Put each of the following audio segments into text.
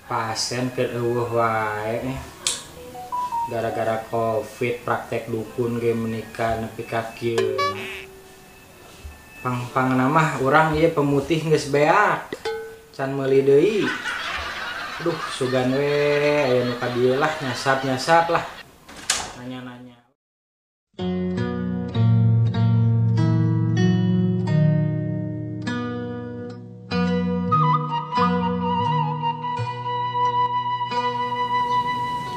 Pasien keur eueuh wae. Gara-gara Covid praktek dukun ge menikah nepi ka kieu. Pang-pangna mah urang ieu pemutih geus beak. Can meuli deui. Aduh, sugan we aya nu ka dieu lah, nyasap-nyasap lah. Nanya-nanya.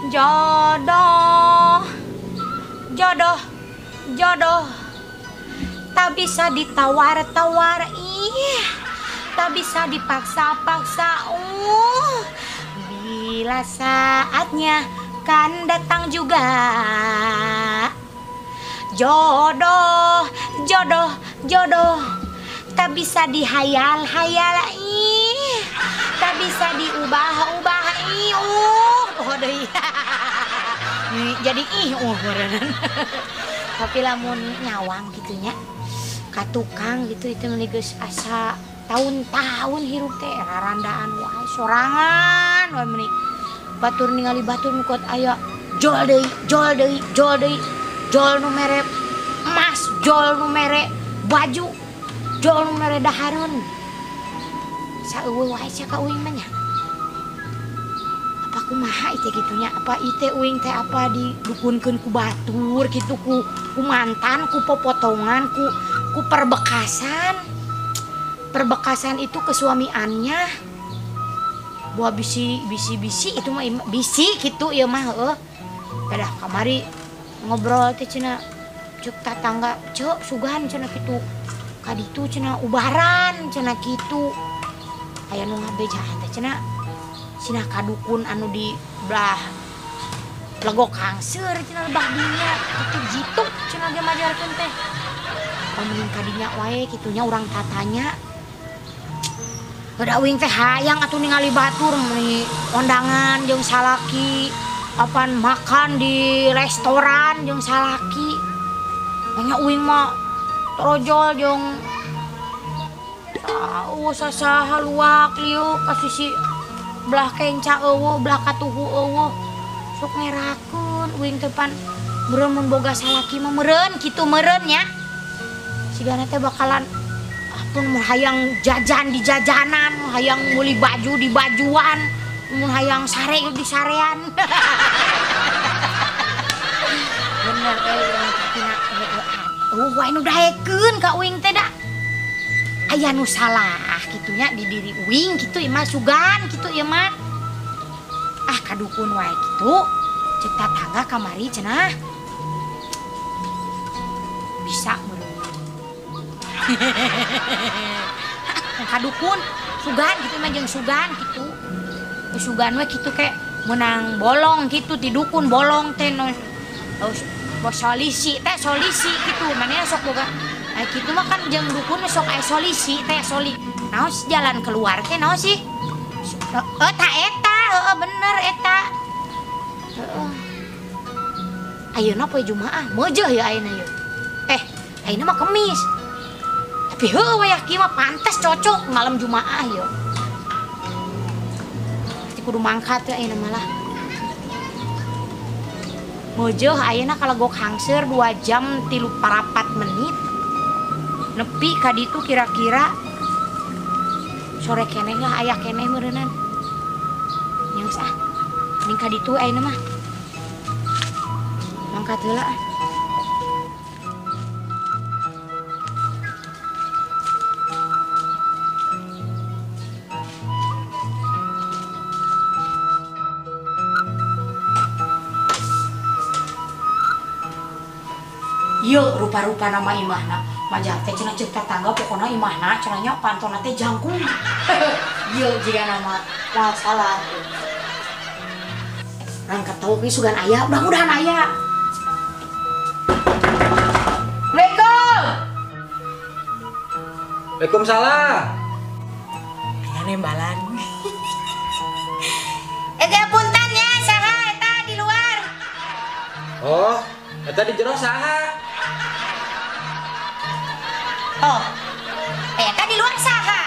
Jodoh, jodoh, jodoh, tak bisa ditawar-tawar, ih, tak bisa dipaksa-paksa, bila saatnya kan datang juga. Jodoh, jodoh, jodoh, tak bisa dihayal-hayal, ih, tak bisa diubah-ubah, ih, oh deui. Jadi ih meureunnan. Tapi lamun nyawang gitunya ka tukang gitu itu meuni geus asa tahun-tahun hirup teh rarandaan wae sorangan wae meuni batur ningali batur nu kuat aya jol deui jol deui jol deui jol nu mere emas jol nu mere baju jol nu mere dahareun saeueuh wae sia ka uing mah nya. Apa kumaha ite gitunya, apa ite uing teh apa didukunkeun ku batur gitu, ku mantan, ku popotongan, ku perbekasan. Perbekasan itu kesuamiannya. Buah bisi bisi bisi itu mah bisi gitu ieu mah heueuh. Pedah kamari ngobrol teh cenah ceuk tatangga, ceuk sugan cenah kitu. Ka ditu cenah ubaran cenah kitu. Aya nu ngabejaan teh cenah cenah kadukun anu di belah legok hangseur cenah lebah dinya kitu jitu cenah ge majarkeun teh. Pameuning ka dinya wae kitunya urang tatanya. Udah uing teh hayang atuh ningali batur meuni kondangan jeung salaki, apan makan di restoran jeung salaki. Nya uing mah torojol jeung sauh sasaha luak liuk ka sisi belah kenca eueuh, belah katuhu eueuh. Sok ngerakeun uing teh pan meureun mun boga salaki mah meureun kitu meureun nya. Sigana teh bakalan pun mun hayang jajan di jajanan, hayang meuli baju di bajuan, mun hayang sare di sarean. Bener euy urang teh tina heueuhan. Eueuh wae nu daekeun ka uing teh da. Aya nu salah kitunya di diri uing kitu ieu mah sugan kitu ieu mah. Ah kadukun wae kitu. Ceuk tatangga kamari cenah. Bisa meureun. Kadukun sugan gitu mah jeung sugan gitu. Sugan we kitu ke menang bolong gitu ti dukun bolong teh no solisi teh solisi gitu manehna sok boga kitu mah kan jeung dukun sok aya solisi teh soli. Naon jalan keluar teh naon sih? Heeh ta eta heeh bener eta. Heeh. Ayeuna poe Jumaah meujeuh ya ayeuna yeuh. Ayeuna mah Kemis. Tapi heueuh wayah kieu mah pantes cocok malam Jumaah yeuh. Pasti kudu mangkat teh ayeuna malah. Meujeuh ayeuna kalegok hangseur 2 jam 34 menit. Nepi ka ditu kira-kira sore keneh lah aya keneh meureunan. Nya geus ah. Mending ka ditu ayeuna mah. Mangkat heula ah. Ieu rupa-rupa nama imahna. Majar teh cenah ceuk tatangga pokona imahna cenah nya pantona teh jangkung. Ieu jiga nama moal salah. Urang ketau ge sugan aya, mudah-mudahan aya. Assalamualaikum. Waalaikumsalam. Aya nembalan. Ge punten nya saha eta di luar? Oh, eta di jero saha? Oh, eta di luar saha?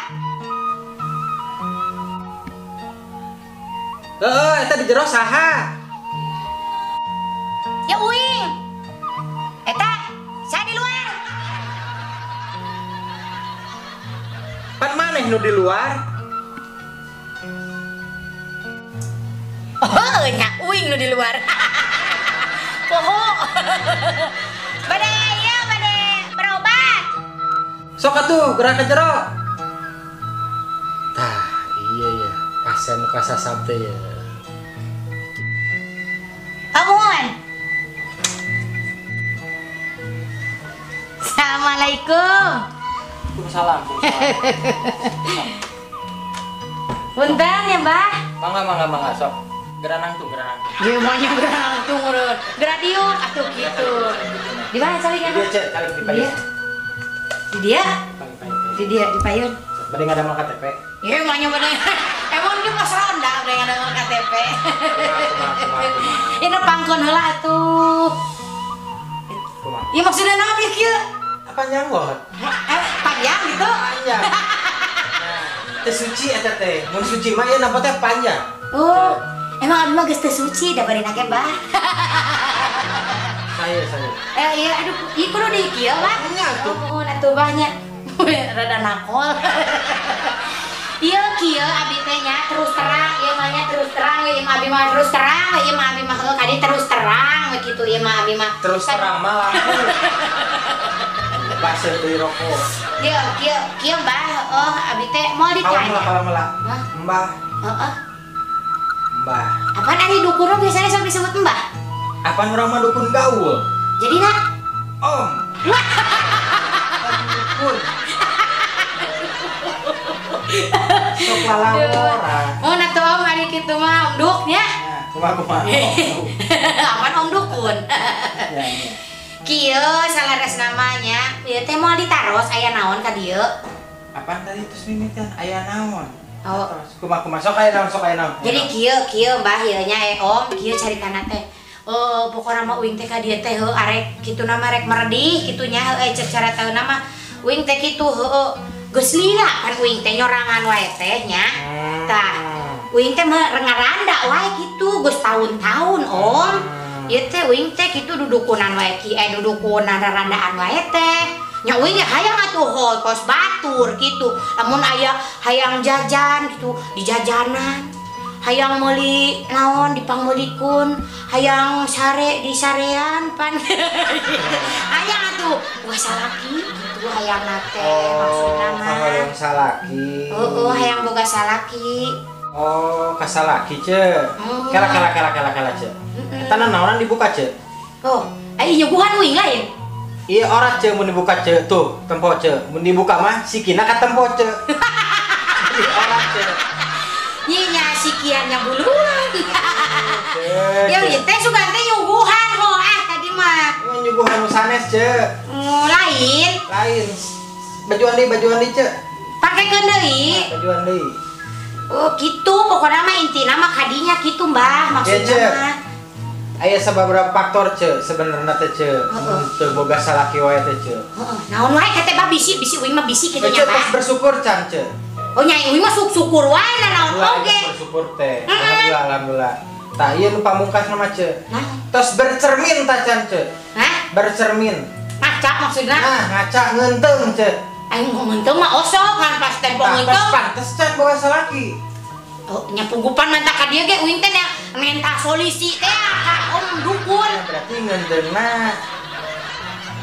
Heeh, eta di jero saha? Ya uing. Eta, saya di luar. Pan maneh nu di luar? Oh, nya uing nu di luar. Poho. Bade ieu bade berobat. Sok atuh gerak ke jero. Tah, iya ya, pasien nu kasasab teh ya. Amun. Assalamualaikum. Waalaikumsalam. Punten ya, Mbah. Mangga mangga mangga sok. Geranang tuh, geranang. Ya maunya geranang tuh ngurut. Geradiuk atuh gitu. Di mana calik Di dia, Cek, calik di payun. Di dia? Di dia di payun. Bade ngadamel KTP. Ya maunya bade. Emang dia pas ronda bade ngadamel KTP. Ya nepangkeun heula atuh. Kumaha? Ya maksudna naon ieu kieu? Apa nyanggot? Panjang gitu? Panjang. Nah, teh suci eta teh. Mun suci mah ieu nampa teh panjang. Oh, emang abi mah geus teu suci da bari nake, Bah. Saya. Iya, aduh, ieu kudu di kieu, Bah. Nya atuh. Oh, atuh Bah nya. Rada nakol. Ieu kieu abi teh nya terus terang, ieu mah nya terus terang, ieu mah abi mah terus terang, ieu mah abi mah heuh kadi terus terang we kitu ieu mah abi mah. Terus terang mah laku. Baseuh deui rokok. Ieu kieu kieu Mbah, heuh abi teh moal ditanya. Kalah melah. Hah? Mbah. Heeh. Mbah. Apaan ari dukun mah biasanya sok disebut Mbah? Apaan urang mah dukun gaul? Jadi nak? Om. Dukun. Sok lalawora. Oh, nah tuh Om ari kitu mah Om Duk nya. Kumaha kumaha. Apaan Om Dukun? Ya, ya. Kieu salaras namanya, ieu teh moal ditaros aya naon ka dieu? Apaan tadi terus mimitan aya naon? Oh. Kumaha kumaha sok aya naon sok aya naon. Jadi kieu kieu Mbah ieu nya Om, kieu caritana teh. Pokona mah uing teh ka dieu teh heuh arek kitu na mah rek meredih kitu nya heuh cek carita mah uing teh kitu heuh geus lila kan uing teh nyorangan wae teh nya. Tah, uing teh mah ngaranda wae kitu geus tahun-tahun Om. Ieu teh uing teh kitu dudukunan wae ki dudukunan rarandaan wae teh. Nya uing ge hayang atuh hol kos batur kitu. Lamun aya hayang jajan kitu di jajanan. Hayang meuli naon dipangmeulikun, hayang sare di sarean pan. Hayang atuh boga salaki kitu hayangna teh maksudna mah. Hayang salaki. Heeh, hayang boga salaki. Oh, kasalaki ce. Kela kela kela kela kela ce. Eta naonan dibuka ce. Oh, ai nyuguhan uing lain. Iya ora ce mun dibuka ce tuh, tempo ce. Mun dibuka mah sikina katempo ce. Jadi ora ce. Nyinya sikiannya buluan. Ya ieu teh sugan teh nyuguhan ho ah tadi mah. Nyuguhan nu sanes ce. Lain. Lain. Bajuan deui ce. Pakekeun deui. Bajuan deui. Oh gitu, pokoknya mah intina mah kadinya gitu Mbah maksudnya mah. Aya sababaraha faktor ce sebenarnya teh ce. Teu boga salaki wae teh ce. Heeh, naon wae kate bah bisi bisi uing mah bisi kitu nya Bah. Tos bersyukur can ce. Oh nya uing mah syukur wae naon oge. Bersyukur teh. Alhamdulillah alhamdulillah. Tah ieu nu pamungkas mah ce. Hah? Tos bercermin ta can ce. Hah? Bercermin. Ngaca maksudna? Nah, ngaca ngeunteung ce. Aing ngeunteung mah osok ngan pas tempo ngeunteung. Pantes can boga salaki. Oh, nya punggupan mantap ka dieu ge uing teh nya menta solusi teh ka Om Dukun. Berarti ngeunteungna.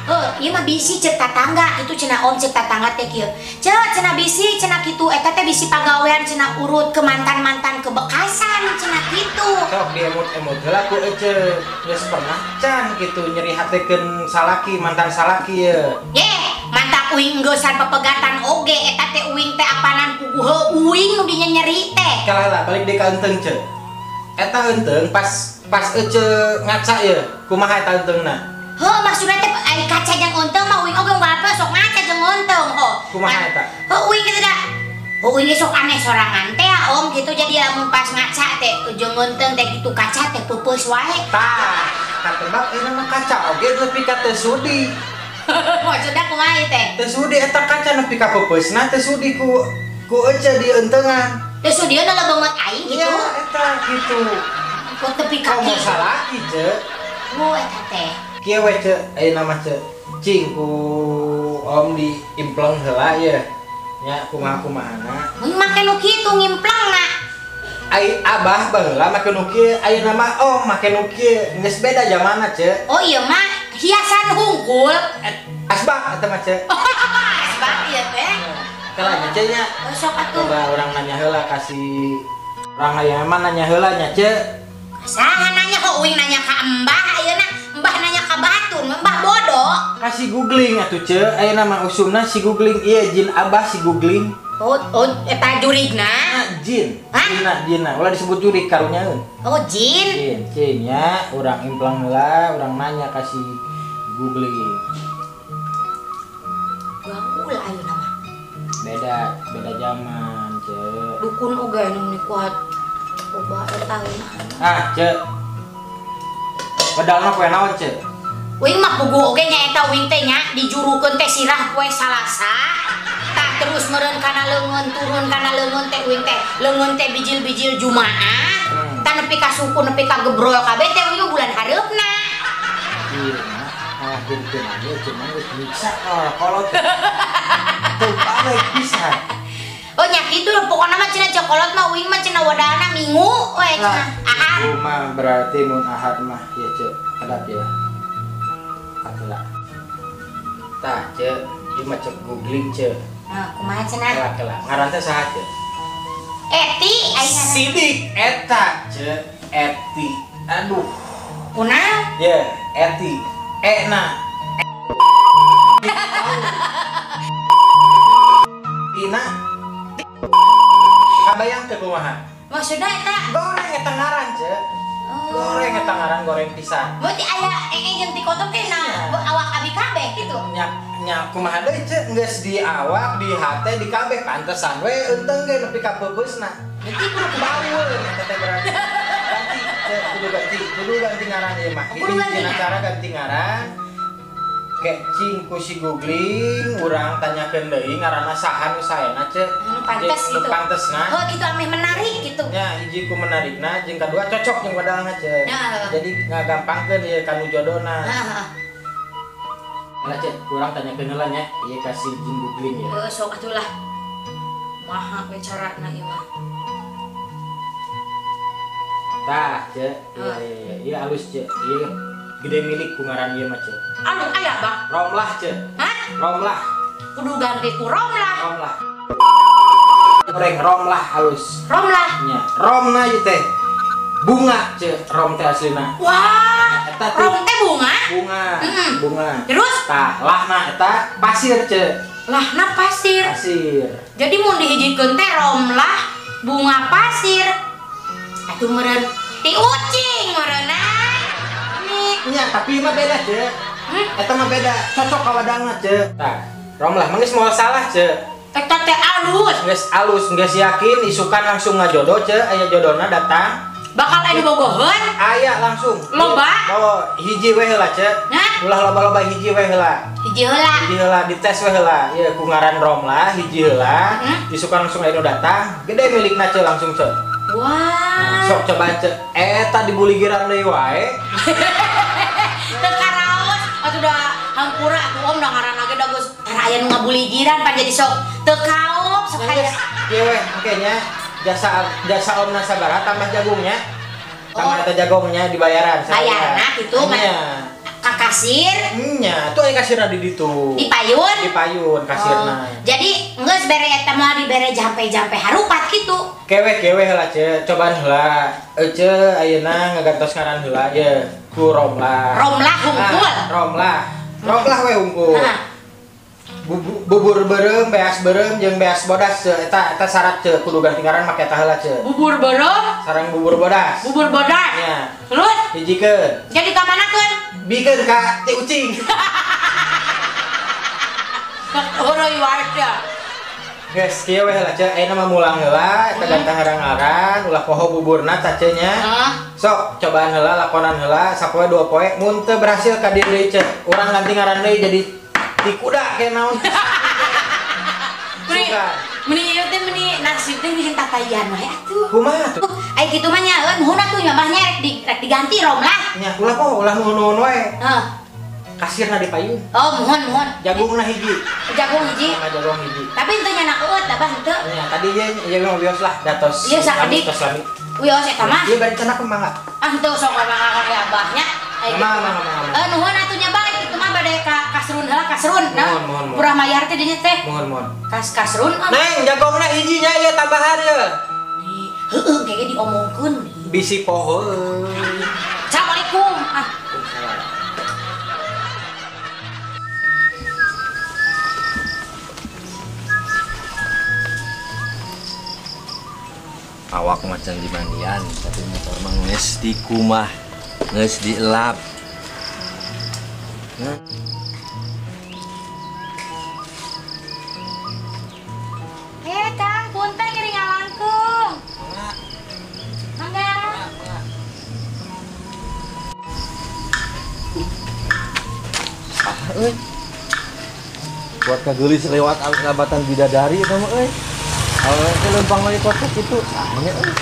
Heuh, ieu mah bisi ceuk tatangga kitu cenah Om ceuk tatangga teh kieu. Ceuk cenah bisi cenah kitu eta teh bisi pagawean cenah urut ke mantan-mantan kebekasan cenah kitu. Sok diemut-emut heula ku ece. Geus pernah can kitu nyeri hatekeun salaki mantan salaki ye. Ye, mantak uing geusan pepegatan oge eta teh uing teh apanan puguh heuh uing nu dinyeri teh. Kalah lah balik deui ka eunteung ce. Eta eunteung pas pas ece ngaca ye, kumaha eta eunteungna? Heuh maksudna teh ai kaca jeung eunteung mah uing oge unggal apa sok ngaca jeung eunteung ho. Kumaha eta? Heuh uing kitu da. Oh uing sok aneh sorangan teh ya Om kitu jadi lamun pas ngaca teh jeung eunteung teh kitu kaca teh peupeus wae. Tah, katebak ieu mah kaca oge nepi ka teu sudi. Maksudna kumaha ieu teh? Teu sudi eta kaca nepi ka peupeusna teu sudi ku ece di eunteungan. Teu sudieun lebengeut aing gitu. Iya, eta kitu. Kok tepi ka kieu. Salah ce. Oh, eta teh. Kieu we ce, ayeuna mah ce. Cing ku om di impleng heula ye. Nya kumaha-kumahana. Mun make nu kitu ngimplengna. Ai abah baheula make nu kieu, ayeuna mah om make nu kieu. Geus beda zamanna ce. Oh iya mah hiasan hungkul. Asbak eta mah ce. Asbak ieu teh. Kela nya ce nya. Sok atuh. Coba urang nanya heula ka si urang aya mah nanya heula nya ce. Saha nanya kok uing nanya ka embah ayeuna, embah nanya ka batur, embah bodoh. Kasih googling atuh ce, ayeuna mah usumna si googling ieu jin abah si googling. Oh, oh eta jurigna. Jin. Jinna, jinna. Ulah disebut jurig karunyaeun. Oh, jin. Jin, jin nya urang implang heula, urang nanya kasih googling. Gaul ayeuna mah. Beda, beda zaman, ce. Dukun oge anu meni kuat. Loba eta. Ah, ce. Pedalna poe naon, ce? Uing mah puguh oge nya eta uing teh nya dijurukeun teh sirah poe Salasa. Tah terus meureun kana leungeun turun kana leungeun teh uing teh leungeun teh bijil-bijil Jumaah. Tah nepi ka suku nepi ka gebrol kabeh teh uing bulan hareupna. Ieu mah ah geurkeun aja cuman geus nyiksa kolot. Teu balik pisan. Oh nya kitu pokona mah cenah cokolot mah uing mah cenah wadahna Minggu we cenah Ahad. Mah berarti mun Ahad mah ya ce kedap ya. Atulah. Tah ce ieu mah cek googling ce. Nah, kumaha cenah? Kela-kela. Ngaran teh saha ce? Eti aing ngaran. Sidik eta ce Eti. Aduh. Kunaon? Ye, Eti. E na. Tina. Kabayang teh kumaha? Maksudna eta goreng eta ngaran ce. Goreng eta ngaran goreng pisan. Berarti aya jeung ti kotok teh na awak abi kabeh kitu. Nya nya kumaha deui ce geus di awak di hate di kabeh pantesan we eunteng ge nepi ka peupeusna. Berarti kudu baweun eta teh berarti. Ganti ce kudu ganti ngaran ieu mah. Kudu ganti cara ganti ngaran. Kayak cing ku si googling urang tanyakeun deui ngaranna saha nu saena ce. Nu pantes gitu. Nu pantesna. Oh gitu ameh menarik gitu. Nya hiji ku menarikna jeung kadua cocok jeung wadahna ce. Ya. Jadi ngagampangkeun ieu ka nu jodona. Heeh. Lah ce, urang tanyakeun heula nya ieu ka si jin googling ya. Heuh sok atuh lah. Maha we carana ieu mah. Tah ce, ieu ieu alus ce. Ieu gede milik ku ngaran ieu mah ce. Anu aya bah? Romlah ce. Hah? Romlah. Kudu ganti ku romlah. Romlah. Goreng romlah halus. Romlah. Nya, romna ieu teh. Bunga ce, rom teh aslina. Wah, eta teh rom teh bunga? Bunga. Bunga. Terus? Tah, lahna eta pasir ce. Lahna pasir. Pasir. Jadi mun dihijikeun teh romlah bunga pasir. Atuh meureun ti ucing meureunna. Nya, tapi mah beda ce. Eta mah beda, cocok ka wadahna ce. Tah, romlah mah geus moal salah ce. Eta teh alus. Geus alus, geus yakin isukan langsung ngajodoh ce, aya jodona datang. Bakal aya dibogoheun? Aya langsung. Loba? Oh, hiji we heula ce. Hah? Ulah loba-loba hiji we heula. Hiji heula. Hiji heula dites we heula. Ieu ku ngaran romlah hiji heula. Isukan langsung aya nu datang, gede milikna ce langsung ce. Wah. Sok coba ce. Eta dibuligiran deui wae. Teu karaos atuh da hampura atuh om da ngaranna ge da geus tara aya nu ngabuligiran pan jadi sok teu kaop sok aya. Ieu we engke nya jasa jasa omna sabaraha tambah jagungnya. Tambah eta jagungnya dibayaran. Bayarna kitu mah. Ka kasir? Nya, tuh aya kasirna di ditu. Di payun? Di payun kasirna. Oh. Jadi geus bere eta moal dibere jampe-jampe harupat kitu. Kewe-kewe heula ce, cobaan heula. Ece ayeuna ngagantos ngaran heula ye ku romlah. Romlah hungkul. Nah, romlah. Romlah we hungkul. Bubur beureum, beas beureum jeung beas bodas ce. Eta eta syarat ce kudu ganti ngaran make eta heula ce. Bubur beureum sareng bubur bodas. Bubur bodas. Nya. Terus hijikeun. Jadi ka manakeun? Bikeun ka ti ucing. Heureuy wae teh. Geus kieu we heula ce, ayeuna mah mulang heula eta gantah ngaran ulah poho buburna cace nya. Sok cobaan heula lakonan heula sapoe dua poe mun teu berhasil ka dieu deui ce. Urang ganti ngaran deui jadi ti kuda ke naon. Tatayan. Meni ieu teh meni nasib teh bikin tatayan wae atuh. Kumaha tuh? Ai kitu mah nya euy nuhun atuh nya mah nya rek diganti rom lah. Nya ulah kok ulah nuhun-nuhun wae. Heeh. Kasirna di payun. Oh, muhun muhun. Jagungna hiji. Jagung hiji. Nah, jagung hiji. Tapi henteu nya nak eueut abah henteu. Nya tadi ge ieu mah wios lah datos. Ieu sakedik. Tos lami. Wios eta mah. Ieu bari cenah mangga. Ah henteu sok mangga ka abahnya. Mangga mangga. Eh nuhun atuh nya bang kitu mah bade ka kasrun heula kasrun. Muhun muhun. Purah mayar teh dinya teh. Muhun muhun. Kas kasrun. Neng jagongna hiji nya ieu tambahan ieu. Heueuh kayaknya diomongkeun. Bisi poho. Assalamualaikum. Ah. Awak macan di mandian, tapi motor mah geus dikumah, geus dielap. Nah. Kang, punten ngiring ngalangkung. Mangga. Mangga. Ah, euy. Buat kageulis lewat labatan bidadari eta mah euy. Kalau teh lempang lagi kotak itu, sahnya euy.